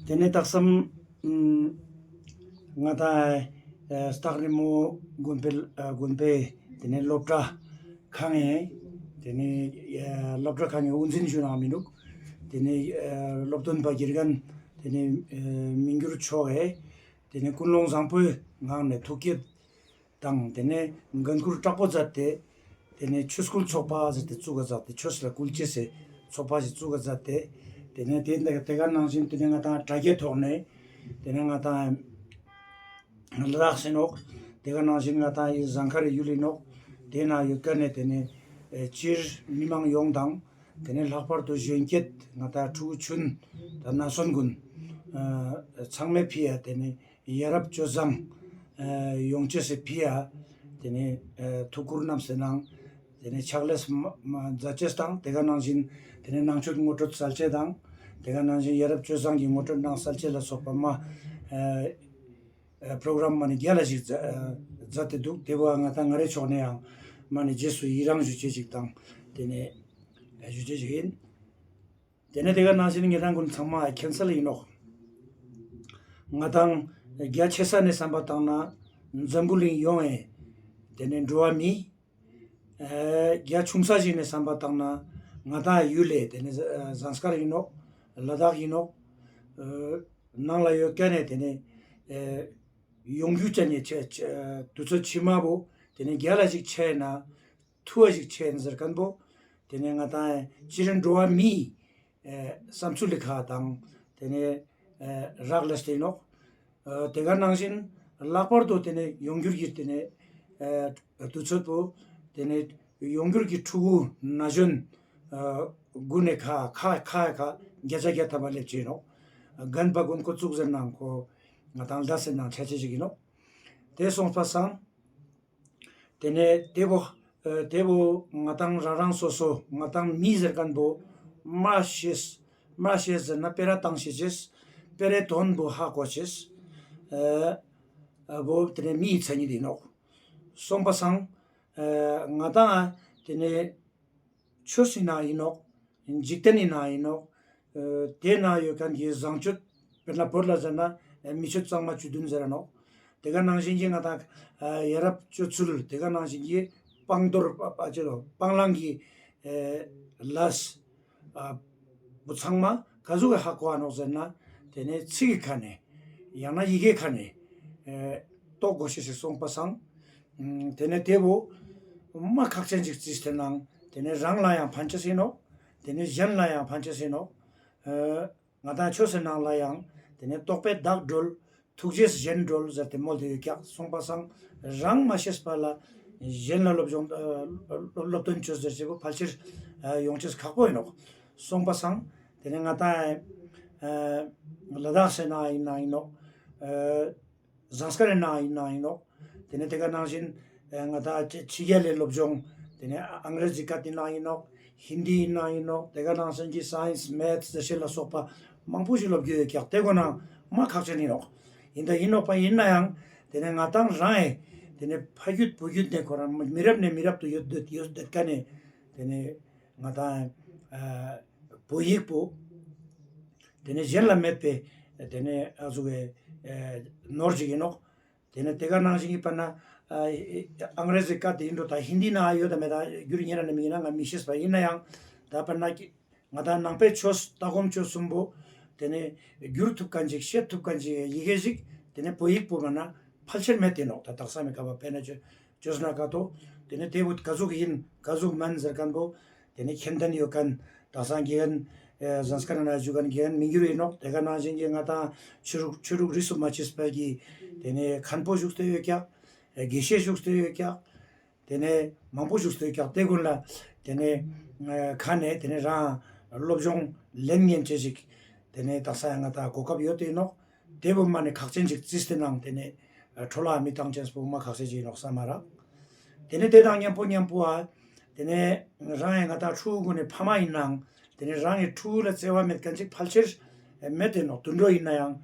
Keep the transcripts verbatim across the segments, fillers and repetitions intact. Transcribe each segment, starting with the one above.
ཏེ་ནེ་དག་སམ་ང་ཏང་སྟག་རི་མོ་དགོན་པའི་དགོན་པའི་ཏེ་ནེ་སློབ་གྲྭ་ཁང་ངི་ཏེ་ནེ་སློབ་གྲྭ་ཁང་ངི་དབུ་འཛིན་ཞུ་ནང་མི་འདུག་ཏེ་ནེ་སློབ་སྟོན་པ་དགེ་རྒན་ཏེ་ནེ་མི་འགྱུར་མཆོག་གི་ཏེ་ནེ་ཀུན་སློང་བཟང་པོའི་ངང་ནེ་ཐུགས་བསྐྱེད་དང་ཏེ་ནེ་འགན་ཁུར་དྲག་པོ་མཛད་དེ་ཏེ་ནེ་ཆོས་སྐུལ་ཚོགས་པ་ཟེར་ཏེ་བཙུགས་ཀ་མཛད་དེ་ཆོས་ལ་སྐུལ་ཅེས་སི་ཚོགས་པ་ཞིག་བཙུགས་ཀ་མཛད་དེ་ཏེ་ནེ་ཏེ་ཏེ་ག་ནང་བཞིན་ཏེ་ནེ་ང་ཏང་དྲ་རྒྱའི་ཐོག་ནེ་ཏེ་ནེ་ང་ཏང་ལ་དྭགས་ཟེར་ནོག་ཏེ་ག་ནང་བཞིན་ང་ཏང་ཡི་ཟངས་དཀར་ཡུལ་ཨིན་ནོག་ཏེ་ན་ཡོད་ཀ་ནེ་ཏེ་ནེ་སྤྱིར་མི་མང་ཡོངས་དང་ཏེ་ནེ་ལྷག་པར་དུ་གཞོན་སྐྱེས་ང་ཏང་ཕྲུ་གུ་ཆུན་དང་ན་སོན་གུན་ཚང་མའི་ཕི་ཡ་ཏེ་ནེ་ཡ་རབས་སྤྱོད་བཟང་ཡོང་ཅེས་སི་ཕི་ཡ་ཏེ་ནེ་ཐུགས་ཁུར་གནང་སེ་ནང་ཏེ་ནེ་ཕྱག་ལས་མཛད་ཅེས་དང་ཏེ་ག་ནང་བཞིན་ཏེ་ནེ་ནང་ཆོས་ངོ་སྤྲོད་སལ་ཅེས་དང་ཏེ་ག་ནང་བཞིན་ཡ་རབས་སྤྱོད་བཟང་གི་ངོ་སྤྲོད་གནང་སལ་ཅེས་ལ་སོགས་པ་མ་པྲོ་གྲམ་མ་ནེ་རྒྱལ་ལ་ཞིག་མཛད་དེ་འདུག་ཏེ་བོ་ང་ཏང་ང་རའི་ཕྱོགས་ནེ་ཡང་མ་ནེ་རྗེས་སུ་ཡི་རང་ཞུ་ཅེས་ཅིག་དང་ཏེ་ནེ་ཞུ་ཅེས་ཅིག་ཨིན། ཏེ་ནེ་ཏེ་ག་ནང་བཞིན་ཉེ་རང་གུན་ཚང་མ་མཁྱེན་གསལ་ཨིན་ནོག་ང་ཏང་རྒྱ་ཆེ་ས་ནེ་བསམ་པ་བཏང་ན་འཛམ་བུ་གླིང་ཡོངས་ཏེ་ནེ་འགྲོ་བ་མི་རྒྱ་ཆུང་ས་ཞིག་ནེ་བསམ་པ་བཏང་ན་ང་ཏང་ཡུལ་ལ་ཏེ་ནེ་ཟངས་དཀར་ཨིན་ནོག་ལ་དྭགས་ཨིན་ནོག་ནང་ལ་ཡོད་ཀ་ནེ་ཏེ་ནེ་ཡོང་རྒྱུ་ཅན་ནི་དུས་ཚོད་ཕྱི་མ་བོ་ཏེ་ནེ་རྒྱལ་ལ་ཞིག་ཆེ་ན་ཐུ་བ་ཞིག་ཆེན་ཟེར་ཁན་བོ་ཏེ་ནེ་ང་ཏང་སྤྱིར་འགྲོ་བ་མིའི་བསམ་ཚུལ་ལི་ཁ་དང་ཏེ་ནེ་རག་ལས་ཏེ་ཨིན་ནོག་ཏེ་ག་ནང་བཞིན་ལྷག་པར་དུ་ཏེ་ནེ་ཡོང་འགྱུར་གྱི་ཏེ་ནེ་དུས་ཚོད་པོ་ཏེ་ནེ་ཡོང་འགྱུར་གྱི་ཕྲུ་གུ་ན་གཞོན་གུན་ནི་ཁ་ཁ་ཁ་ཁ་བརྒྱ་ཆ་བརྒྱ་ཐམ་པ་ལེབ་ཅེས་ཨིན་ནོག་རྒན་པ་གུན་ཁོ་ཙུགས་ཟེར་ནང་ཁོ་ང་ཏང་ལྡ་ཟེར་ནང་ཆ་ཅེས་ཤིག་ཨིན་ནོག་ཏེ་སོང་པ་སང་ཏེ་ནེ་ཏེ་བོ་ཨ་ཏེ་བོ་ང་ཏང་རང་རང་སོ་སོ་ང་ཏང་མི་ཟེར་ཁན་བོ་མ་ཤེས་མ་ཤེས་ཟེར་ན་སྤེ་ར་བཏང་ཤེས་ཅེས་སྤེ་རའི་དོན་བོ་ཧ་གོ་ཅེས་ཨ་བོ་ཏེ་ནེ་མིའི་མཚན་ཉིད་ཨིན་ནོག་སོང་པ་སང་ཨ་ང་ཏང་ཨ་ཏེ་ནེ་ཆོས་ཨིན་ན་ཨིན་ནོག་འཇིག་རྟེན་ཨིན་ན་ཨིན་ནོག་ཨ་ཏེ་ན་ཡོད་ཁན་གྱི་བཟང་སྤྱོད་དཔེར་ན་བོད་ལ་ཟེར་ན་མི་སྤྱོད་གཙང་མ་བཅུ་བདུན་ཟེར་ར་ནོག་ཏེ་ག་ནང་བཞིན་གྱི་ང་ཏང་ཡ་རབས་སྤྱོད་ཚུལ་ཏེ་ག་ནང་བཞིན་གྱི་སྤང་དོར་པ་ཅི་ལོ་སྤང་བླང་གི་ལས་བོ་ཚང་མ་ག་ཟུག་གི་ཧ་གོ་བ་ནོག་ཟེར་ན་ཏེ་ནེ་ཚིག་གི་ཁ་ནེ་ཡང་ན་ཡི་གེ་ཁ་ནེ་རྟོགས་དགོས་ཤེས་ཤིག་སོང་པ་སང་། ཏེ་ནེ་ཏེ་བོ་མ་ཁག་ཅན་ཅིག་རྩིས་ཏེ་ནང་ཏེ་ནེ་རང་ལ་ཡང་ཕན་ཅེས་ཨིན་ནོག་ཏེ་ནེ་གཞན་ལ་ཡང་ཕན་ཅེས་ཨིན་ནོག་ཨ་ང་ཏང་ཆོས་སི་ནང་ལ་ཡང་ཏེ་ནེ་རྟོག་པས་བདག་གྲོལ་ཐུགས་རྗེས་གཞན་གྲོལ་ཟེར་ཏེ་མོལ་ཏེ་ཡོད་ཀྱག་སོང་པ་སང་རང་མ་ཤེས་པ་ལ་གཞན་ལ་སློབ་སྦྱོང་ཨ་སློབ་སྟོན་ཅོས་ཟེར་ཅེས་པོ་ཕལ་ཆེར་ཡོང་ཅེས་ཁག་པོ་ཨིན་ནོག་སོང་པ་སང་ཏེ་ནེ་ང་ཏང་ཨ་ལ་དྭགས་སི་ནང་ཨིན་ན་ཨིན་ནོག་ཨ་ཟངས་དཀར་རི་ནང་ཨིན་ན་ཨིན་ནོག་ཏེ་ནེ་ཏེ་ག་ནང་བཞིན་ཨ་ང་ཏང་ཕྱི་རྒྱལ་ལི་སློབ་སྦྱོང་ཏེ་ནེ་ཨང་རེ་ཛི་སྐད་ཨིན་ན་ཨིན་ནོག་ཧིན་དི་ཨིན་ན་ཨིན་ནོག་ཏེ་ག་ནང་བཞིན་གྱི་སའིནས་མེཐས་ཟེར་ཅེས་ལ་སོགས་པ་མང་པོ་ཞིག་སློབ་རྒྱུ་ཡོད་ཀྱག་ཏེ་གོ་ནང་མ་ཁག་ཅན་ཨིན་ནོག་ཨིན་ད་ཨིན་ནོག་པ་ཨིན་ནའང་ཏེ་ནེ་ང་ཏང་རང་ཨེ་ཏེ་ནེ་ཕ་རྒྱུད་བུ་རྒྱུད་ནེ་ཁོ་རང་མི་རབས་ནེ་མི་རབས་དུ་ཡོད་ཡོད་ཡོད་ཀ་ནེ་ཏེ་ནེ་ང་ཏང་ཨ་བོད་ཡིག་པོ་ཏེ་ནེ་གཞན་ལ་མེད་པའི་ཏེ་ནེ་ཨ་ཟུག་གི་ཨ་ནོར་ཅིག་ཨིན་ནོག་ཏེ་ནེ་ཏེ་ག་ནང་བཞིན་གྱི་པ་ན་ཨ་ཨང་རེ་ཛི་སྐད་ཏེ་ཨིན་འགྲོ་ད་ཧིན་དི་ནང་ཡོད་ད་མེད་ད་རྒྱུ་རིག་ཉེ་རང་ནེ་མི་ཨིན་ན་ང་མི་ཤེས་པ་ཨིན་ནའང་ད་པ་ན་ང་ཏང་ནང་པའི་ཆོས་ལྟ་སྒོམ་སྤྱོད་གསུམ་པོ་ཏེ་ནེ་བསྒྱུར་ཐུབ་ཁན་ཅིག་བཤད་ཐུབ་ཁན་ཅིག་ཡི་གེ་ཞིག་ཏེ་ནེ་བོད་ཡིག་པོ་མ་ན་ཕལ་ཆེར་མེད་དེ་ནོག་ད་དག་ས་མི་ཀ་བ་པེ་ན་ཅོ་ཅོས་ན་ཀ་ཏོ། ཏེ་ནེ་ཏེ་བོ་ག་ཟུག་ཨིན་ག་ཟུག་མན་ཟེར་ཁན་བོ་ཏེ་ནེ་མཁྱེན་ལྡན་ཡོད་ཁན་དག་ས་རྒན་ཨེ་ཟངས་དཀར་ན་ཞུ་ཁན་རྒན་མི་འགྱུར་ཨིན་ནོག་ཏེ་ག་ནང་བཞིན་གྱི་ང་ཏང་ཆོས་ལུགས་ཆོས་ལུགས་རིས་སུ་མ་ཆད་པ་གི་ཏེ་ནེ་མཁན་པོ་བཞུགས་ཏེ་ཡོད་ཀྱག་ཨེ་དགེ་བཤེས་བཞུགས་ཏེ་ཡོད་ཀྱག་ཏེ་ནེ་མང་པོ་བཞུགས་ཏེ་ཡོད་ཀྱག་ཏེ་གུན་ལ་ཏེ་ནེ་ཨེ་ཁ་ནེ་ཏེ་ནེ་རང་སློབ་སྦྱོང་ལེན་ཉན་ཅེས་ཤིག་ཏེ་ནེ་དག་ས་ཡང་ང་ཏང་གོ་སྐབས་ཡོད་དེ་ཨིན་ནོག་ཏེ་བོ་མ་ནེ་ཁག་ཅན་ཅིག་རྩིས་ཏེ་ནང་ཏེ་ནེ་འཕྲོ་བརླག་མི་བཏང་ཅེས་པོ་མ་ཁག་ཅན་ཅིག་ཨིན་ནོག་བསམ་མ་རག་ཏེ་ནེ་ཏེ་དང་མཉམ་པོ་མཉམ་པོ་ཨ་ཏེ་ནེ་རང་ཡང་ང་ཏང་ཕྲུ་གུ་གུན་ནི་ཕ་མ་ཨིན་ནའང་ཏེ་ནེ་རང་གི་ཕྲུ་གུ་ལ་བརྩེ་བ་མེད་ཁན་ཅིག་ཕལ་ཆེར་མེད་དེ་ནོག་དུད་འགྲོ་ཨིན་ནའང་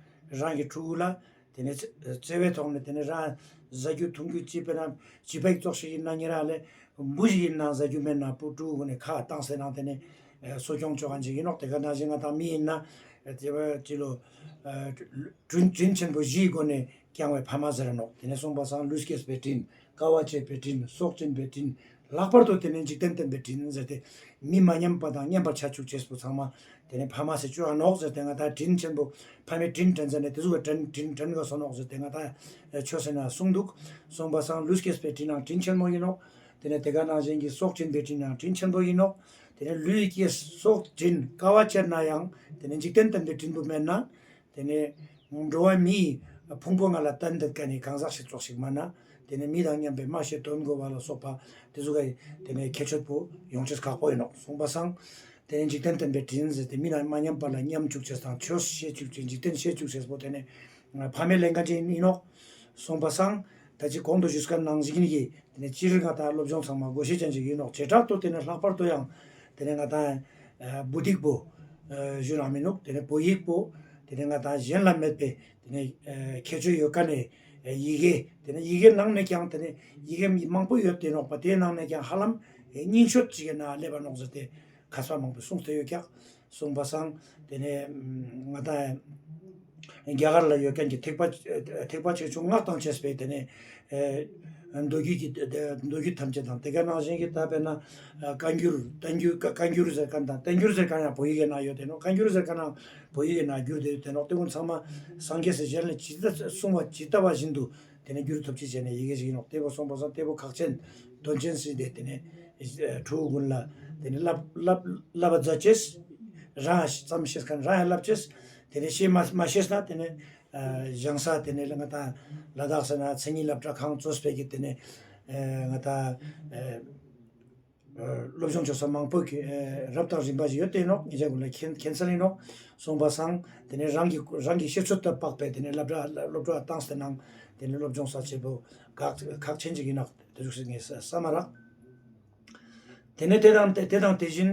རང་གི་ཕྲུ་གུ་ལ་ཏེ་ནེ་བརྩེ་བའི་ཐོག་ནེ་ཏེ་ནེ་རང་ཟ་རྒྱུ་འཐུང་རྒྱུ་ཅི་དཔེར་ན་བྱི་པ་ཙོགས་ཤིག་ཨིན་ན་ཉེ་རང་ལེ་འབུ་ཞིག་ཨིན་ན་ཟ་རྒྱུ་མེད་ན་ཕྲུ་གུ་གུན་ནི་ཁ་བཏང་སེ་ནང་ཏེ་ནེ་ གསོ་སྐྱོང་ཅོ་ཁན་ཅིག་ཨིན་ནོག། ཏེ་ག་ནང་བཞིན་ང་དང་མི་ཨིན་ན་ཏེ་བ་ཅི་ལོ་དྲིན་དྲིན་ཆེན་པོ་བཞིའི་སྒོ་ནས་བསྐྱངས་པའི་ཕ་མ་ཟེར་ར་ནོག། ཏེ་ནེ་སོང་པ་སང་ལུས་སྐྱེས་པའི་དྲིན། དཀའ་བ་སྤྱད་པའི་དྲིན། སྲོག་སྦྱིན་པའི་དྲིན། ལྷག་པར་དུ་ཏེ་ནེ་འཇིག་རྟེན་བསྟན་པའི་དྲིན་ཟེར་ཏེ་མི་མ་ཉམས་པ་དང་མཉམ་པར་ཆ་བཅུག་ཅེས་པོ་ཚང་མ་ཏེ་ནེ་ཕ་མ་ཟེར་ཅོ་འ་ནོག་ཟེར་ཏེ་ང་དང་དྲིན་ཆེན་པོ་ཕ་མའི་དྲིན་དྲན་ཟེར་ནས་ཏེ་ཟུག་གི་དྲིན་དྲིན་དྲན་ག་སོང་ནོག་ཟེར་ཏེ་ང་དང་ཆོས་ཟེར་ན་གསུངས་འདུག། སོང་པ་སང་ལུས་སྐྱེས་པའི་དྲིན་ནང་དྲིན་ཆེན་མོ་ཨིན་ནོག། ཏེ་ནེ་ཏེ་ག་ནང་བཞིན་གྱི་སྲོག་སྦྱིན་པའི་དྲིན་ནང་དྲིན་ཆེན་པོ་ཨིན་ནོག། ཏེ་ནེ་ལུས་སྐྱེས་སྲོག་སྦྱིན་དཀའ་བ་སྤྱད་ན་ཡང་ཏེ་ནེ་འཇིག་རྟེན་བསྟན་པའི་དྲིན་པོ་མེད་ན་ཏེ་ནེ་འགྲོ་བ་མིའི་ཕུང་པོ་ལྔ་ལ་བརྟེན་ཏེ་ཀ་ནེ་གང་ཟག་ཞིག་ཙོགས་ཤིག་མ་ན་ཏེ་ནེ་མི་དང་མཉམ་པའི་སྨྲ་ཤེས་དོན་གོ་བ་ལ་སོགས་པ་ཏེ་ཟུག་གི་ཏེ་ནེ་ཁྱད་ཆོས་པོ་ཡོང་ཅེས་ཁག་པོ་ཨིན་ནོག། སོང་པ་སང་ཏེ་ནེ་འཇིག་རྟེན་བསྟན་པའི་དྲིན་ཟེར་ཏེ་མི་དང་མ་མཉམ་པ་ལ་མཉམ་བཅུག་ཅེས་དང་ཆོས་ཤེས་བཅུག་ཅེས་འཇིག་རྟེན་ཤེས་བཅུག་ཅེས་པོ་ཏེ་ནེ་ཕ་མའི་ལས་འགན་ཅིག་ཨིན་ནོག། སོང་པ་སང་ད་ཅི་གོང་དུ་ཞུས་ཁན་ནང་བཞིན་གྱི་ཏེ་ནེ་སྤྱིར་ང་དང་སློབ་སྦྱོང་ཚང་མ་དགོས་ཤེས་ཅན་ཅིག་ཨིན་ནོག། བྱེ་བྲག་ཏུ་ཏེ་ནེ་ལྷག་པར་དུ་ཡང་ཏེ་ནེ་ང་དང་བོད་ཡིག་པོ་ཞུ་རང་མི་ནུག། ཏེ་ནེ་བོད་ཡིག་པོ་ཏེ་ནེ་ང་དང་གཞན་ལ་མེད་པའི་ཏེ་ནེ་ཁྱད་ཆོས་ཡོད་ཁན་ནི་ཡི་གེ། ཏེ་ནེ་ཡི་གེ་ནང་ནས་ཀྱང་ཏེ་ནེ་ཡི་གེ་མང་པོ་ཡོད་དེ་ནོག་པ། ཏེའི་ནང་ནས་ཀྱང་ཧ་ལམ་རྙིང་ཤོས་ཅིག་གི་ནང་སླེབས་པ་ནོག་ཟེར་ཏེ་མཁས་པ་མང་པོས་གསུངས་ཏེ་ཡོད་ཀྱག། སོང་པ་སང་ཏེ་ནེ་ང་དང་རྒྱ་གར་ལ་ཡོད་ཁན་གྱི་ཐེག་པ་ཐེག་པ་ཆེ་ཆུང་སྔགས་དང་བཅས་པའི་ཏེ་ནེ་མདོ་རྒྱུད་ཀྱི་མདོ་རྒྱུད་ཐམས་ཅད་དང་ཏེ་ག་ནང་བཞིན་གྱི་ད་དཔེར་ན་བཀའ་འགྱུར་བསྟན་འགྱུར་བཀའ་འགྱུར་ཟེར་ཁན་དང་བསྟན་འགྱུར་ཟེར་ཁན་ཡང་བོད་ཡིག་གི་ནང་ཡོད་དེ་ནོག། བཀའ་འགྱུར་ཟེར་ཁན་ཡང་བོད་ཡིག་གི་ནང་བསྒྱུར་ཏེ་ཡོད་དེ་ནོག། ཏེ་ཀུན་ཚང་མ་སངས་རྒྱས་སི་ཞལ་ནས་ཇི་ལྟར་གསུངས་པ་ཇི་ལྟ་བ་བཞིན་དུ་ཏེ་ནེ་བསྒྱུར་ཐུབ་ཅེས་བྱས་ནས་ཡི་གེ་ཞིག་ཨིན་ནོག། ཏེ་བོ་སོང་པ་སང་ཏེ་བོ་ཁག་ཆེན་དོན་ཆེན་སྲིད་དེ་ཏེ་ནེ་ཕྲུ་གུ་ཀུན་ལ་ཏེ་ནེ་བསླབ་བསླབ་བསླབ་པ་མཛད་ཅེས། རང་ཙམ་ཤེས་ཁན་རང་ཡང་བསླབ་ཅེས། ཏེ་ནེ་ཤེས་མ་མ་ཤེས་ན་ཏེ་ནེ་ཞང་ས་ཏེ་ནེ་ང་དང་ལ་དྭགས་ཟེར་ན་མཚན་ཉིད་སློབ་གྲྭ་ཁང་གཙོས་པའི་གི་ཏེ་ནེ་ང་དང་སློབ་སྦྱོང་ཅོ་ས་མང་པོ་གི་རབ་དང་རིམ་པ་ཞིག་ཡོད་དེ་ནོག། ཉེ་ཆ་ཀུན་ལ་མཁྱེན་མཁྱེན་གསལ་ཨིན་ནོག། སོང་པ་སང་ཏེ་ནེ་རང་གི་རང་གི་ཤེས་ཚོད་དུ་དཔག་པའི་ཏེ་ནེ་སློབ་གྲྭ་སློབ་གྲྭ་བཏང་སྟེ་ནང་ཏེ་ནེ་སློབ་སྦྱོང་ས་ཆེ་པོ་ཁག་ཁག་ཆེན་ཅིག་ཨིན་ནོག། ཏེ་ཟུག་ཟེར་ངས་བསམ་མ་རག། ཏེ་ནེ་ཏེ་དང་ཏེ་ཏེ་དང་དེ་བཞིན་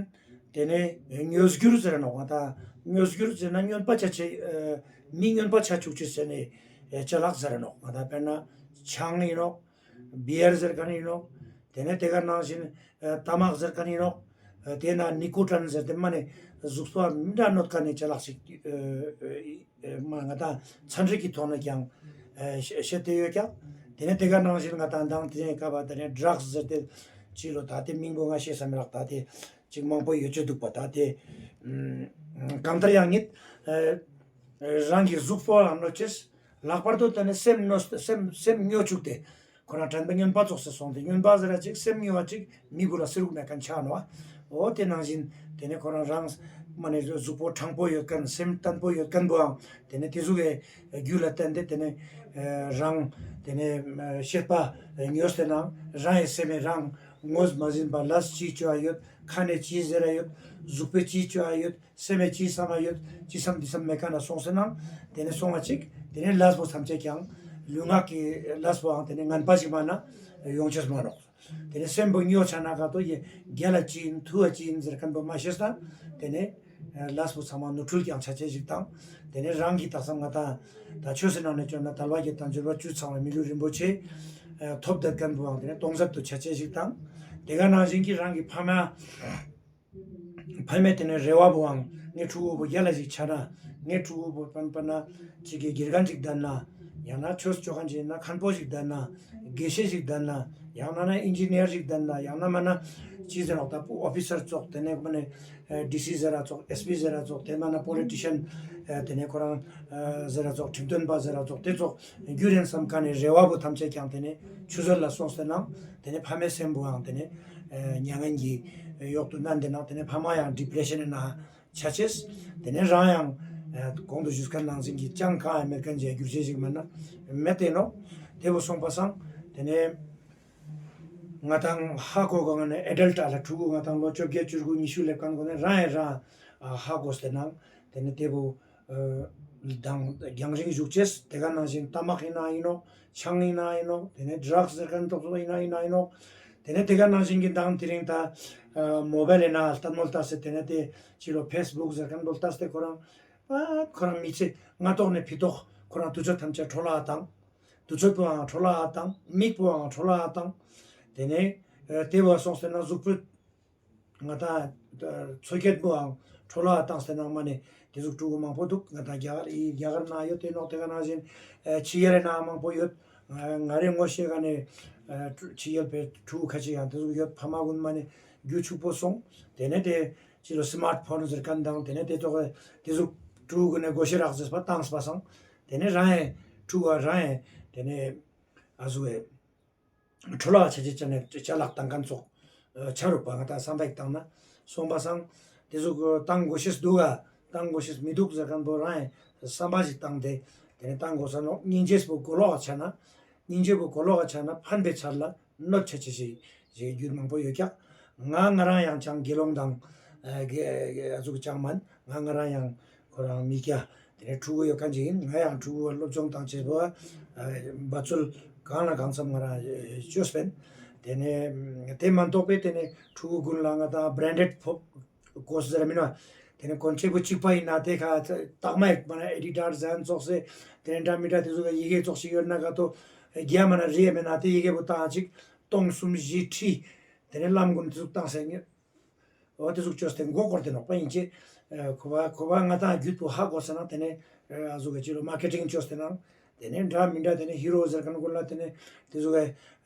ཏེ་ནེ་མྱོས་འགྱུར་ཟེར་ནོག། ང་དང་མྱོས་འགྱུར་ཟེར་ན་སྨྱོན་པ་ཆ་ཆེ་མི་སྨྱོན་པ་ཆ་བཅུག་ཅེས་ཟེར་ནས་ཅ་ལག་ཟེར་ནོག། ང་དང་དཔེར་ན་ཆང་ཨིན་ནོག། བི་ཡར་ཟེར་ཁན་ཨིན་ནོག། ཏེ་ནེ་ཏེ་ག་ནང་བཞིན་ཏ་མག་ཟེར་ཁན་ཨིན་ནོག། ཏེ་ན་ནི་ཀོ་ཊིན་ཟེར་ཏེ་མ་ནེ་གཟུགས་པོ་མི་འདྲ་གནོད་ཁན་ནི་ཅ་ལག་ཅིག་མ་ང་དང་ཚན་རིག་གི་ཐོག་ནས་ཀྱང་བཤད་དེ་ཡོད་ཀྱག། ཏེ་ནེ་ཏེ་ག་ནང་བཞིན་ང་དང་མདང་དེ་རིང་སྐབས་ཏེ་ནེ་ཌྲགས་ཟེར་ཏེ་ཅི་ལོ་ད་ཏེ་མིང་པོ་ང་ཤེས་ས་མི་རག། ད་ཏེ་ཅིག་མང་པོ་ཡོད་ཅེ་འདུག་པ། ད་ཏེ་གང་ལྟར་ཡང་ཉིད་རང་གི་གཟུགས་པོ་ལ་གནོད་ཅེས། ལྷག་པར་དུ་ཏེ་ནེ་སེམས་གནོད་སེམས་སེམས་སྨྱོ་བཅུག་སྟེ་ཁོ་རང་དྲན་པ་སྨྱོན་པ་ཙོགས་སེ་སོང་སྟེ་སྨྱོན་པ་ཟེར་ར་ཅིག་སེམས་སྨྱོ་བ་ཅིག་མི་གུན་ལ་སེ་རུག་མེད་ཁན་ཆ་ནོག། འོ་ཏེ་ནང་བཞིན་ཏེ་ནེ་ཁོ་རང་རང་མ་ནེ་གཟུགས་པོ་དྲང་པོ་ཡོད་ཁན་སེམས་བརྟན་པོ་ཡོད་ཁན་བོའང་ཏེ་ནེ་ཏེ་ཟུག་གི་རྒྱུ་ལ་བརྟེན་ཏེ་ཏེ་ནེ་རང་ཏེ་ནེ་ཤེས་པ་ཉོས་ཏེ་ནང་རང་ཡི་སེམས་མེད་རང་ངོས་མ་ཟིན་པ་ལས་ཅི་ཅོ་ཡོད། ཁ་ནེ་ཅི་ཟེར་ར་ཡོད། གཟུགས་པོས་ཅི་ཅོ་ཡོད། སེམས་མེད་ཅི་བསམ་ཡོད། ཅི་བསམ་འདི་བསམ་མེད་ཁན་ན་སོང་སེ་ནང་ཏེ་ནེ་སོང་བ་ཅིག་ཏེ་ནེ་ལས་པོ་ཐམས་ཅད་ཀྱང་ལུས་ངག་གི་ལས་པོའང་ཏེ་ནེ་ངན་པ་ཞིག་མ་ན་ཡོང་ཅེས་མ་ནོག། ཏེ་ནེ་སེམས་པོ་སྨྱོ་ཆ་ན་ག་ཏོ་ཡེ་རྒྱལ་ལ་ཅི་ཨིན་ཐུ་བ་ཅི་ཨིན་ཟེར་ཁན་པོ་མ་ཤེས་ན་ཏེ་ནེ་ལས་པོ་ཚང་མ་ནོར་འཁྲུལ་ཀྱང་ཆ་ཅེས་ཞིག་དང་། ཏེ་ནེ་རང་གི་དག་ས་ང་དང་ད་ཆོས་སི་ནང་ནེ་ཅོ་ན་དལ་བ་བརྒྱད་དང་འབྱོར་བ་བཅུ་ཚང་བའི་མི་ལུས་རིན་པོ་ཆེ་ཐོབ་དད་ཁན་པོའང་ཏེ་ནེ་སྟོང་ཟད་དུ་ཆ་ཅེས་ཞིག་དང་། ཏེ་ག་ནང་བཞིན་གྱི་རང་གི་ཕ་མ་ཕ་མའི་ཏེ་ནེ་རེ་བ་བོའང་ངའི་ཕྲུ་གུ་བོ་རྒྱལ་ལ་ཞིག་ཆ་ན་ངའི་ཕྲུ་གུ་བོ་པན་པ་ན་ཅིག་གི་དགེ་རྒན་ཅིག་ལྡན་ན་ཡང་ན་ཆོས་ཅོ་ཁན་ཅིག་ན་མཁན་པོ་ཞིག་ལྡན་ན་དགེ་བཤེས་ཤིག་ལྡན་ན་ཡང་ན་ན་ཨིན་ཇི་ནི་ཡར་ཞིག་ལྡན་ན་ཡང་ན་མ་ན་ཅི་ཟེར་ནོག་ད་ཨོ་ཕི་སར་ཙོགས་ཏེ་ནེ་མ་ནེ་ཌི་སི་ཟེར་ར་ཙོགས་ཨེས་པི་ཟེར་ར་ཙོགས་ཏེ་མ་ན་པོ་ལི་ཊི་ཤན་ཏེ་ནེ་ཁོ་རང་ཟེར་ར་ཙོགས་ཁྲིམས་དོན་པ་ཟེར་ར་ཙོགས་ཏེ་ཙོགས་རྒྱུ་རེན་སམ་ཁན་ནི་རེ་བ་བོ་ཐམས་ཅད་ཀྱང་ཏེ་ནེ་ཆུད་ཟོས་ལ་སོང་སྟེ་ནང་ཏེ་ནེ་ཕ་མའི་སེམས་པོའང་ཏེ་ནེ་མྱ་ངན་གྱི་གཡོག་ཏུ་མནན་ཏེ་ནང་ཏེ་ནེ་ཕ་མ་ཡང་ཌི་པི་རེ་ཤན་ནི་ནང་ཆ་ཅེས། ཏེ་ནེ་རང་ཡང་གོང་དུ་ཞུས་ཁན་ནང་བཞིན་གྱི་ཅང་གང་ཡང་མེད་ཁན་ཅིག་གྱུར་ཅེས་ཤིག་མ་ན་མེད་དེ་ནོག། ཏེ་བོ་སོང་པ་སང་ཏེ་ནེ་ང་དང་ཧ་གོ་གོ་ང་ནི་ཨེ་ཌལ་ཊ་ལ་ཕྲུ་གུ་ང་དང་ལོ་བཅོ་བརྒྱད་བཅུ་དགུ་ཉི་ཤུ་སླེབས་ཁན་གོ་ནེ་རང་ཡང་རང་ཧ་གོ་སྟེ་ནང་ཏེ་ནེ་ཏེ་བོ་དང་རྒྱང་རིང་བཞུགས་ཅེས། ཏེ་ག་ནང་བཞིན་ཏ་མག་ཨིན་ན་ཨིན་ནོག། ཆང་ཨིན་ན་ཨིན་ནོག། ཏེ་ནེ་ཌྲགས་ཟེར་ཁན་ཏོག་ཏོག་ཨིན་ན་ཨིན་ན་ཨིན་ནོག། ཏེ་ནེ་ཏེ་ག་ནང་བཞིན་གྱི་མདང་དེ་རིང་ད་མོ་བེལ་ཨིན་ན་ལྟད་མོ་ལྟས་ཏེ་ཏེ་ནེ་ཏེ་ཅི་ལོ་ཕེས་བུག་ཟེར་ཁན་པོ་ལྟས་ཏེ་ཁོ་རང་ཨ་ཁོ་རང་མི་ཚེ་སྔ་ཏོག་ནེ་ཕི་ཏོག་ཁོ་རང་དུས་ཚོད་ཐམས་ཅད་འཕྲོ་བརླག་བཏང་། དུས་ཚོད་པོའང་འཕྲོ་བརླག་བཏང་། མིག་པོའང་འཕྲོ་བརླག་བཏང་། ཏེ་ནེ་ཏེ་བོ་སོང་སྟེ་ན་གཟུགས་པོ་ང་དང་ འཚོ་སྐྱེལ་བུའང་འཕྲོ་བརླག་བཏང་སྟེ་ནང་མ་ནེ་དེ་ཟུག་ཕྲུ་གུ་མང་པོ་འདུག། ང་དང་རྒྱ་གར་ཨི་རྒྱ་གར་ནང་ཡོད་དེ་ནོག། དེ་ག་ནང་བཞིན་ཕྱི་རྒྱལ་ནང་མང་པོ་ཡོད། ང་རེ་ངོ་ཤེས་ག་ནེ་ཕྱི་རྒྱལ་པའི་ཕྲུ་གུ་ཁ་ཅིག་ཡང་དེ་ཟུག་ཡོད། ཕ་མ་གུན་མ་ནེ་རྒྱུ་ཕྱུག་པོ་སོང་། དེ་ནེ་དེ་ཅི་ལོ་སི་མཱརྚ་ཕོན་ཟེར་མཁན་དང་དེ་ནེ་དེ་ཙོགས་དེ་ཟུག་ཕྲུ་གུ་གུན་ནེ་སྒོ་ཤེས་རག་ཟེར་པ་བཏང་པ་སང་། དེ་ནེ་རང་ཡང་ཕྲུ་གུ་རང་ཡང་དེ་ནེ་ཨ་ཟུག་གི་འཕྲོ་བརླག་ཆ་ཅེས་ཅ་ནེ་ཅ་ལག་བཏང་མཁན་ཙོགས་ཆ་རུག་པ་ང་དང་བསམ་པ་ཞིག་བཏང་ན། སོང་པ་སང་དེ་ཟུག་བཏང་དགོས་ཤེས་འདུག་ག་བཏང་དགོས་ཤེས་མི་འདུག་ཟེར་མཁན་པོ་རང་ཡང་བསམ་པ་ཞིག་བཏང་སྟེ་དེ་ནེ་བཏང་དགོས་ས་ནོག། སྙིང་རྗེ་པོ་གོ་ལོག་ག་ཆ་ན། སྙིང་རྗེ་པོ་གོ་ལོག་ག་ཆ་ན་ཕན་པའི་ཆ་ལ་གནོད་ཆ་ཅེས་ཞིག་རྒྱུ་མང་པོ་ཡོད་ཀྱག། ང་ང་རང་ཡང་ཅང་དགེ་སློང་དང་ཨ་ཟུག་ཅང་མན། ང་ང་རང་ཡང་ཁོ་རང་མི་སྐྱ། དེ་ནེ་ཕྲུ་གུ་ཡོད་མཁན་ཅིག་ཡིན། ང་ཡང་ཕྲུ་གུ་སློབ་སྦྱོང་བཏང་ཅེས་པོ་འབད་རྩོལ་གང་ལ་གང་འཚམ་ང་རང་ཅོས་པིན། དེ་ནེ་དེ་མ་གཏོགས་པའི་དེ་ནེ་ཕྲུ་གུ་གུན་ལ་ང་དང་བྲེན་ཌེཌ་ཕོ་གོས་ཟེར་མིན་ན། དེ་ནེ་གོན་ཆས་པོ་གཅིག་པ་ཡིན་ན་དེ་ཁ་རྟགས་མ་ཡིག་མ་ན་ཨེ་ཌི་ཌཱས་ཟེར་ཙོགས་སེ་དེ་ནེ་འདྲ་མི་འདྲ་དེ་ཟུག་གི་ཡི་གེ་ཙོགས་ཤིག་ཡོད་ན་ག་ཏོ་རྒྱ་མ་ན་རི་ཡ་མེད་ན་དེ་ཡི་གེ་པོ་བཏང་ཅིག་སྟོང་གསུམ་བཞི་ཁྲི་དེ་ནེ་ལམ་གུན་དེ་ཟུག་བཏང་སེ་ངེ་འོ་དེ་ཟུག་ཅོས་ཏེ་མགོ་སྐོར་ཏེ་ནོག་པ་ཡིན་ཅེ། ཁོ་བ་ཁོ་བ་ང་དང་རྒྱུད་པོ་ཧ་གོ་ས་ན་དེ་ནེ་ཨ་ཟུག་གི་ཅི་ལོ་མར་ཀེ་ཊིང་ཅོས་ཏེ་ནང་དེ་ནེ་འདྲ་མི་འདྲ་དེ་ནེ་ཧི་རོ་ཟེར་མཁན་གུན་ལ་དེ་ནེ་དེ་ཟུག་གི་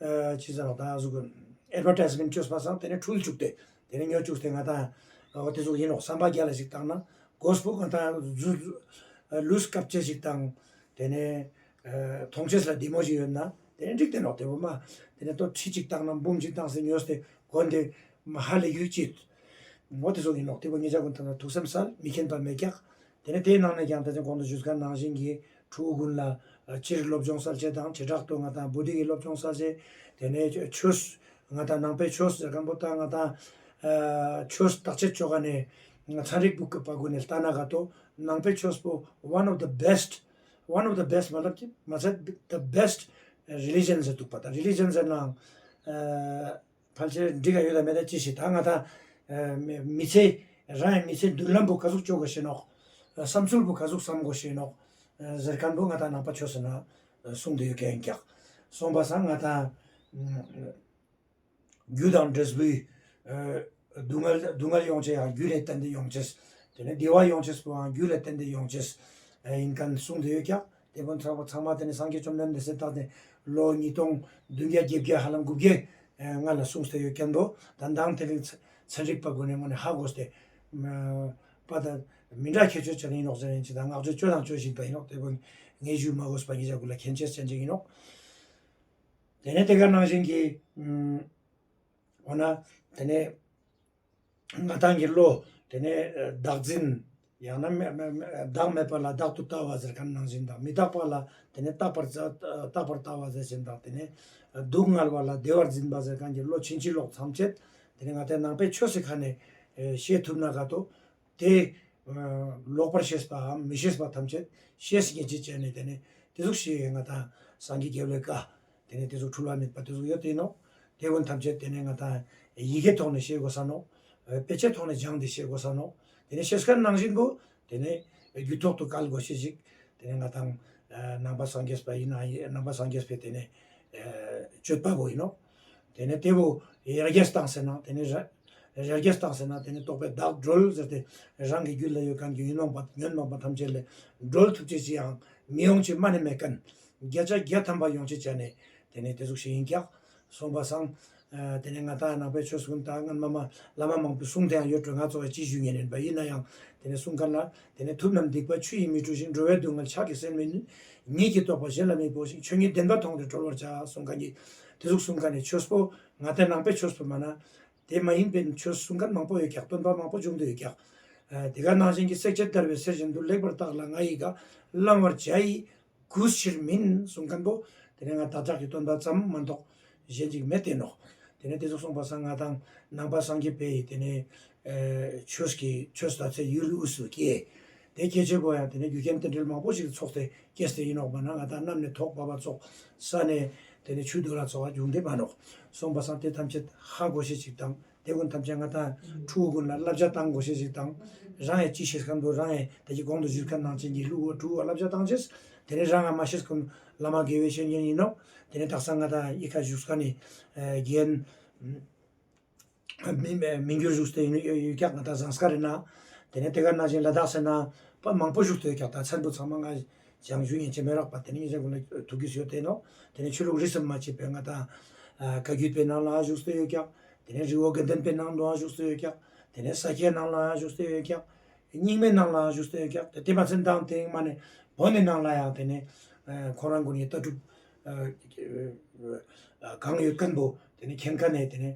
ཅི་ཟེར་ནོག་ད་ཨ་ཟུག་གི་ཨེཌ་ཝར་ཊའིཛ་མེནཊ་ཅོས་པ་སང་དེ་ནེ་འཁྲུལ་བཅུག་སྟེ་དེ་ནེ་ཉོ་བཅུག་སྟེ་ང་དང་འོ་དེ་ཟུག་ཡིན་ནོག། བསམ་པ་རྒྱ་ལ་ཞིག་བཏང་ན་གོས་པོ་ང་དང་ཟུ་ལུས་སྐབས་ཅེས་ཞིག་བཏང་དེ་ནེ་མཐོང་ཆས་ལ་བདེ་མོ་ཞིག་ཡོད་ན་དེ་ནེ་འགྲིག་སྟེ་ནོག། དེ་བོ་མ་དེ་ནེ་ལྟོ་ཁྲི་གཅིག་བཏང་ན་འབུམ་གཅིག་བཏང་སེ་ཉོས་ཏེ་གོན་ཏེ་མ་ཧ་ལས་ཡུལ་ཅིག་འོ་དེ་ཟུག་ཡིན་ནོག། དེ་བོ་ངེད་ཅག་གུན་ཐོག་ན་ཐུགས་བསམ་སལ་མི་མཁྱེན་པ་མེད་ཀྱག། དེ་ནེ་དེའི་ནང་ནེ་ཀྱང་ད་ཅི་གོང་དུ་ཞུས་མཁན་ནང་བཞིན་གྱི་ཕྲུ་གུ་གུན་ལ་སྤྱིར་སློབ་སྦྱོང་སལ་ཅེས་དང་བྱེ་བྲག་ཏུ་ང་དང་བོད་ཡིག་གི་སློབ་སྦྱོང་སལ་ཅེས་དེ་ནེ་ཆོས་ང་དང་ནང་པའི་ཆོས་ཟེར་མཁན་པོ་ད་ང་དང་ཆོས་བརྟག་དཔྱད་ཅོ་ག་ནེ་ཚན་རིག་པོ་གི་པ་གུན་ནེ་ལྟ་ན་ག་ཏོ་ནང་པའི་ཆོས་པོ་one of the best, one of the best མ་ལབ་ཀྱི་མ་ཚད་the best religion ཟེར་འདུག་པ། ད་རི་ལི་ཇན་ཟེར་ནའང་ཕལ་ཆེར་འགྲིག་ག་ཡོད་ད་མེད་ད་ཅི་ཞིག་ད་ང་དང་མི་ཚེ་རང་མི་ཚེ་མདུན་ལམ་པོ་ག་ཟུག་ཅོ་དགོས་ཤེས་ནོག། བསམ་ཚུལ་པོ་ག་ཟུག་བསམ་དགོས་ཤེས་ནོག་ཟེར་མཁན་པོ་ང་དང་ནང་པ་ཆོས་ཟེར་ན་གསུངས་ཏེ་ཡོད་མཁན་ཀྱག། སོང་པ་སང་ང་དང་རྒྱུ་དང་འབྲས་བུའི་ཨ་སྡུག་བསྔལ་སྡུག་བསྔལ་ཡོང་ཅེས་ཡང་རྒྱུ་ལ་བརྟེན་ཏེ་ཡོང་ཅེས། དེ་ནེ་བདེ་བ་ཡོང་ཅེས་པོའང་རྒྱུ་ལ་བརྟེན་ཏེ་ཡོང་ཅེས་ཨ་ཡིན་མཁན་གསུངས་ཏེ་ཡོད་ཀྱག། དེ་བོ་ཚང་མ་ཚང་མ་དེ་ནེ་སངས་རྒྱས་བཅོམ་ལྡན་འདས་སི་ད་དེ་ལོ་ཉིས་སྟོང་བདུན་བརྒྱ་བརྒྱད་བརྒྱ་ཧ་ལམ་དགུ་བརྒྱ་ཨ་སྔ་ལ་གསུངས་ཏེ་ཡོད་མཁན་པོ་ད་མདང་དེ་རིང་ཚན་རིག་པ་གུན་ནེ་དངོས་ནེ་ཧ་གོ་སྟེ་པ་ད་མི་འདྲ་ཁྱད་ཆོས་ཅན་ཡིན་ནོག་ཟེར་ཡིན་ཅི་ད་བསྔགས་བརྗོད་ཅོ་དང་ཅོ་བཞིན་པ་ཡིན་ནོག། དེ་བོ་ངས་ཞུ་མ་དགོས་པ་ངེད་ཅག་གུན་ལ་མཁྱེན་ཅེས་ཅན་ཅིག་ཡིན་ནོག། དེ་ནེ་དེ་ག་ནང་བཞིན་གྱི་འོ་ན་དེ་ནེ་ང་དང་གི་བློ་དེ་ནེ་བདག་འཛིན་ཡང་ན་མེ་མེ་མེ་བདག་མེད་པ་ལ་བདག་ཏུ་ལྟ་བ་ཟེར་མཁན་ནང་བཞིན་དང་མི་རྟག་པ་ལ་དེ་ནེ་རྟག་པར་རྟག་པར་ལྟ་བ་ཟེར་བཞིན་དང་དེ་ནེ་སྡུག་བསྔལ་བ་ལ་བདེ་བར་འཛིན་པ་ཟེར་མཁན་གྱི་བློ་ཕྱིན་ཅི་ལོག་ཐམས་ཅད་དེ་ནེ་ང་དང་ནང་པའི་ཆོས་སི་ཁ་ནེ་ཤེས་ཐུབ་ན་ག་ཏོ། དེ་ལོག་པར་ཤེས་པའམ་མི་ཤེས་པ་ཐམས་ཅད་ཤེས་ཉེན་ཅིག་བྱས་ནས་དེ་ནས་དེ་ཟུག་ཤེས་ང་དང་སངས་རྒྱས་རྒྱལ་བའི་བཀའ་དེ་ནས་དེ་ཟུག་འཁྲུལ་བ་མེད་པ་དེ་ཟུག་ཡོད་དེ་ནོག། དེ་ཀུན་ཐམས་ཅད་དེ་ནས་ང་དང་ཡི་གེ་ཐོག་ནས་ཤེས་དགོས་ས་ནོག། དཔེ་ཆ་ཐོག་ནས་སྦྱངས་ཏེ་ཤེས་དགོས་ས་ནོག། དེ་ནས་ཤེས་མཁན་ནང་བཞིན་པོ་དེ་ནས་རྒྱུད་ཐོག་ཏུ་བཀལ་དགོས་ཤེས་ཤིག། དེ་ནས་ང་དང་ནང་པ་སངས་རྒྱས་པ་ཡིན་ན་ནང་པ་སངས་རྒྱས་པའི་དེ་ནས་སྤྱོད་པ་བོ་ཡིན་ནོག། དེ་ནས་དེ་བོ་ཡར་རྒྱས་བཏང་ཟེར་ན་དེ་ནས་ར་ཡར་རྒྱས་བཏང་ཟེར་ན་དེ་ནས་རྟོག་པས་བདག་སྒྲོལ་ཟེར་ཏེ་རང་གི་རྒྱུད་ལ་ཡོད་མཁན་གྱི་ཉོན་མོངས་པ་ཉོན་མོངས་པ་ཐམས་ཅད་ལས་སྒྲོལ་ཐུབ་ཅེས་ཅི་ཡང་མི་ཡོང་ཅེས་མ་ནས་མེད་མཁན་བརྒྱ་ཆ་བརྒྱ་ཐམ་པ་ཡོང་ཅེས་བྱས་ནས་དེ་ནས་དེ་ཟུག་ཞིག་ཡིན་ཀྱག། སོང་པ་སང་དེ་ནས་ང་དང་ནང་པའི་ཆོས་ཀུན་དང་སྔན་མ་མ་བླ་མ་མང་པོའི་གསུང་དེ་ཡང་ཡོད་འགྲོ། ང་ཚོ་བས་ཅི་ཞུ་ཉན་ཡིན་པ་ཡིན་ན་ཡང་དེ་ནས་གསུང་མཁན་ལ་དེ་ནས་ཐུབ་རྣམས་སྡིག་པ་ཆུ་ཡིས་མི་འཁྲུ་ཞིང་། འགྲོ་བའི་སྡུག་བསྔལ་ཕྱག་གིས་སེལ་མི་ནུས། ཉིད་ཀྱི་རྟོགས་པ་གཞན་ལ་མི་སྤོ་ཞིང་། ཆོས་ཉིད་བདེན་པ་མཐོང་སྟེ་གྲོལ་བར་བྱ། གསུང་མཁན་གྱི་དེ་ཟུག་གསུང་མཁན་ནི་ཆོས་པོ་ང་དང་ནང་པའི་ཆོས་པོ་མ་ན་དེ་མ་ཡིན་པའི་ཆོས་གསུང་མཁན་མང་པོ་ཡོད་ཀྱག། སྟོན་པ་མང་པོ་བྱུང་སྟེ་ཡོད་ཀྱག། དེ་ག་ནང་བཞིན་གྱི་བསྲེག་བཅད་བརྡར་བའི་གསེར་བཞིན་དུ། ལེགས་པར་བརྟགས་ལ་ང་ཡི་བཀའ་བླང་བར་བྱ་ཡི་གུས་ཕྱིར་མིན། གསུང་མཁན་པོ་དེ་ནས་ང་བདག་ཅག་གི་སྟོན་པ་ཙམ་མ་གཏོགས་གཞན་ཅིག་མེད་དེ་ནོག། དེ་ནས་དེ་ཟུག་གསུངས་པ་སང་ང་དང་ནང་པ་སངས་རྒྱས་པའི་དེ་ནས་ཆོས་ཀྱི་ཆོས་ལྟ་ཚེ་ཡུལ་དབུས་སུ་སྐྱེས། དེ་སྐྱེ་ཅེས་པོ་ཡང་དེ་ནས་རྒྱུ་རྐྱེན་རྟེན་འབྲེལ་མང་པོ་ཞིག་ཚོགས་ཏེ་སྐྱེས་ཏེ་ཡིན་ནོག་པ་ན་ང་དང་གནམ་ནས་ཐོག་བབས་པ་ཙོགས་ས་ནས་དེ་ནས་ཆུ་རྡོ་ལ་ཚོགས་པ་བྱུང་སྟེ་མ་ནོག། སོང་པ་སང་དེ་ཐམས་ཅད་ཧ་གོ་ཤེས་ཅིག་དང་། དེ་ཀུན་ཐམས་ཅད་ང་དང་ཕྲུ་གུ་ཀུན་ལ་བསླབ་བྱ་བཏང་དགོས་ཤེས་ཤིག་དང་། རང་ཡང་ཅི་ཤེས་མཁན་པོ་རང་ཡང་ད་ཅི་གོང་དུ་ཞུས་མཁན་ནང་བཞིན་གྱི་ལུགས་ཕྲུ་གུ་བསླབ་བྱ་བཏང་ཅེས། དེ་ནས་རང་ཡང་མ་ཤེས་མཁན་བླ་མ་དགེ་བའི་བཤེས་གཉེན་ཡིན་ནོག། དེ་ནས་དག་ས་ང་དང་ཡི་ཁ་བཞུགས་མཁན་ནི་རྒན་ མི་མི་འགྱུར་བཞུགས་ཏེ་ཡོད་ཡོད་ཀྱག། ང་ད་ཟངས་དཀར་རི་ན་དེ་ནས་དེ་ག་ནང་བཞིན་ལ་དྭགས་སི་ན་པ་མང་པོ་བཞུགས་ཏེ་ཡོད་ཀྱག། ད་མཚན་པོ་ཚང་མ་ང་ཅང་ཞུ་ཉན་ཅེས་མེད་རག་པ། དེ་ནས་ཉིན་ཞག་གུན་ལ་ཐུག་གི་ཡོད་དེ་ནོག། དེ་ནས་ཆོས་ལུགས་རིས་སུ་མ་ཆད་པའི་ང་ད་བཀའ་བརྒྱུད་པའི་ནང་ལའང་བཞུགས་ཏེ་ཡོད་ཀྱག། དེ་ནས་རི་བོ་དགེ་ལྡན་པའི་ནང་དུའང་བཞུགས་ཏེ་ཡོད་ཀྱག། དེ་ནས་ས་སྐྱའི་ནང་ལའང་བཞུགས་ཏེ་ཡོད་ཀྱག། རྙིང་མའི་ནང་ལའང་བཞུགས་ཏེ་ཡོད་ཀྱག། དེ་དེ་མ་ཚད་མདང་དེ་མ་ནས་བོད་ནི་ནང་ལ་ཡང་དེ་ནས་ཁོ་རང་གུན་ནི་ལྟ་གྲུབ་གང་ཡོད་མཁན་པོ་དེ་ནས་མཁྱེན་མཁན་ནས་དེ་ནས་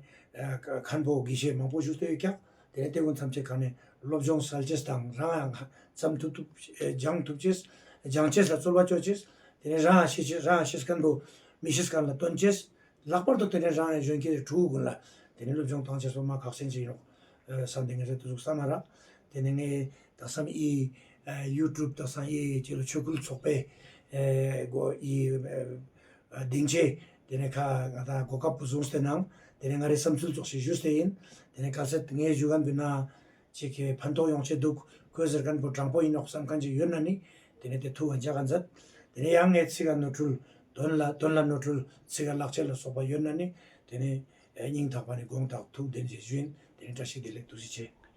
མཁན་པོ་དགེ་བཤེས་མང་པོ་བཞུགས་ཏེ་ཡོད་ཀྱག། དེ་ནས་དེ་གུན་ཐམས་ཅད་ཁ་ནས་སློབ་སྦྱོང་སལ་ཅེས་དང་རང་ཡང་བརྩམས་ཐུབ་ཐུབ་སྦྱང་ཐུབ་ཅེས་སྦྱང་ཅེས་ལ་རྩོལ་བ་ཅོ་ཅེས། དེ་ནས་རང་ཡང་ཤེས་ཅེས་རང་ཡང་ཤེས་མཁན་པོ་མི་ཤེས་མཁན་ལ་སྟོན་ཅེས། ལྷག་པར་དུ་དེ་ནས་རང་ཡང་གཞོན་སྐྱེས་ཕྲུ་གུ་གུན་ལ་དེ་ནས་སློབ་སྦྱོང་བཏང་ཅེས་སོགས་མ་ཁག་ཆེན་ཅིག་ཡིན་ནོག་བསམ་སྟེ་ངས་དེ་ཟུག་བསམ་མ་རག། དེ་ནས་ངས་ད་བསམ་ཨི་ཡུ་ཊུབ་ད་བསམ་ཨི་ཅི་ལོ་ཆོས་སྐུལ་ཚོགས་པའི་གོ་ཨི་སྡིངས་ཆའི་དེ་ནས་ཁ་ང་ད་གོ་སྐབས་པོ་བཟུང་སྟེ་ནང་དེ་ནས་ང་རའི་བསམ་ཚུལ་ཙོགས་ཤིག་ཞུས་ཏེ་ཡིན། དེ་ནས་གལ་སྲིད་ངས་ཞུ་མཁན་པོའི་ནང་ཅིག་གི་ཕན་ཐོགས་ཡོང་ཅེས་འདུག། ཁོས་ཟེར་མཁན་པོ་དྲང་པོ་ཡིན་ནོག་བསམ་མཁན་ཅིག་ཡོད་ན་ནི་དེ་ནས་དེ་ཐུགས་ལ་འཇགས་མཛད། དེ་ནས་ཡང་ངས་ཚིག་ག་ནོར་འཁྲུལ་དོན་ལ་དོན་ལ་ནོར་འཁྲུལ་ཚིག་ག་ལག་ཆད་ལ་སོགས་པ་ཡོད་ན་ནི་དེ་ནས་སྙིང་ཐག་པ་ནས་དགོངས་དག་ཐུགས་བདེན་ཞེས་ཞུ་ཡིན། དེ་ནས་བཀྲ་ཤིས་བདེ་ལེགས། ཐུགས་རྗེ་ཆེ།